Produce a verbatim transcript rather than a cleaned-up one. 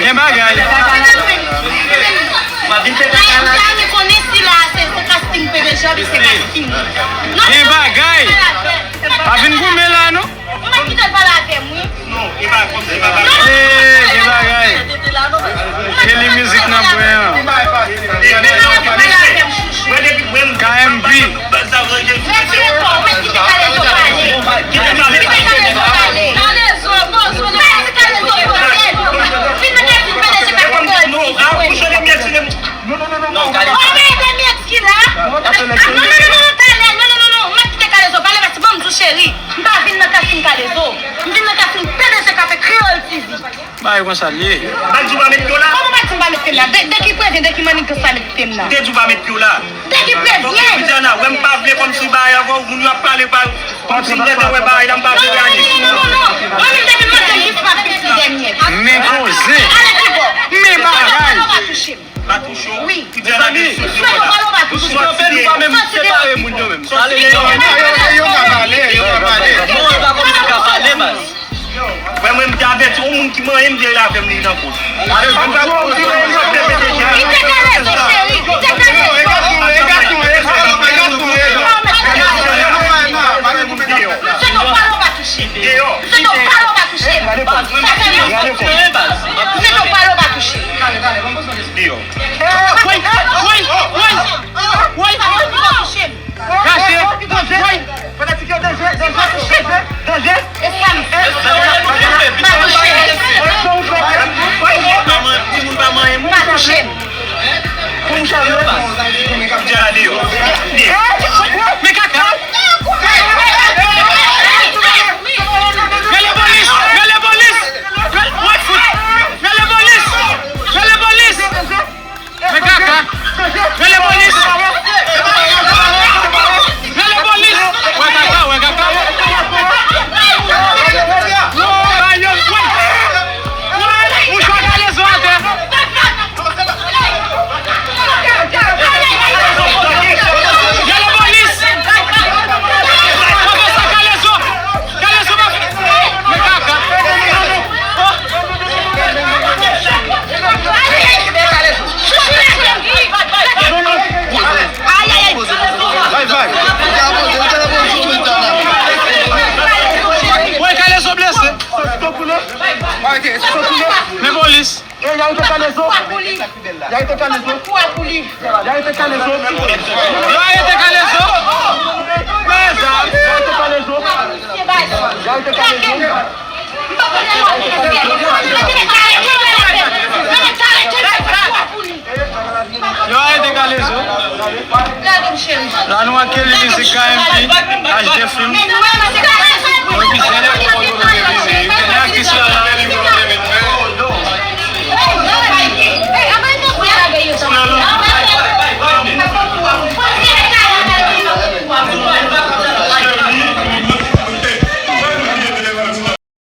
Gen bagay. Gen bagay. Gen bagay. Pa vin goumen la, non. Mwen kite l pale avè m, wi. Ee, gen bagay. Kelly Music nan pwen an. K M P. Mwen kite Kalezo pale. Kite Kalezo pale. Kalezo, poze w nan kite Kalezo pale. Fin nan kite Kalezo pale. Non, non, non, non, non. Ou mete Mèt ki la. Non, non, non, non, non, talè. Non, non, non, non. M ap kite Kalezo pale, paske ban m di w, cheri. M pa vin nan Kasim Kalezo. M vin nan Kasim P D G k ap fè Kreyòl T V. Bagay konsa l ye. Badjou pa met pye w la. Kòman Badjou pa met pye m la? De, de ki prevyen, de ki mannigans pa met pye m la? M te di w pa met pye w la. De ki prevyen? Fòk ou di Ana, wè m pa vle kòmsi bagay avè w, moun yo ap pale pa, kòmsi m gentan wè bagay la, m pa vle reyaji. Non, non, non, non, non. Mwen menm depi m antre jis m ap fixi dènyè. Men koze. Ale kibò. Men bagay. Pa touche m. Pa touche w. Wi. Mezanmi, sou yo pale w pa touche. Sou kanpe nou pa menm separe moun yo menm. Ale, yo, yo ka pale, yo ka pale. Non, e pa kòmsi ka pale, baz. Mwen, mwen, m te avèti yon moun ki manyen m vye l avè m li nan kont. Kite Kalezo, cheri. Kite Kalezo. Deyò. Sèto pale w pa touche. Deyò. Sèto pale w pa touche. Sa fè m. Sèto pale w pa touche. Deyò. Woy, woy, woy, woy, woy. Kache. Woy. Fanatik yo, danje, danje, danje, danje. E sa m fè? Pa touche m. Timoun pa manyen m. Pa touche m. Kounya deyò. Men kaka. Rele polis! Rele polis! Rele, woy, fout! Rele polis! Rele polis! Men kaka! Rele polis! Rele polis! Wè kaka, wè kaka! Ba yo, wè! Mouchwa Kalezo atè! Rele polis! Papa sa Kalezo! Kalezo pa fè! Men kaka! Woy, Kalezo blese. Men polis. Arete Kalezo. Arete Kalezo. Arete Kalezo. Yo arete Kalezo. Mezanmi. Arete Kalezo. Arete Kalezo. Yo arete Kalezo. La nou ak Kelly Music, K M P, H D Film. Mwen Bizè.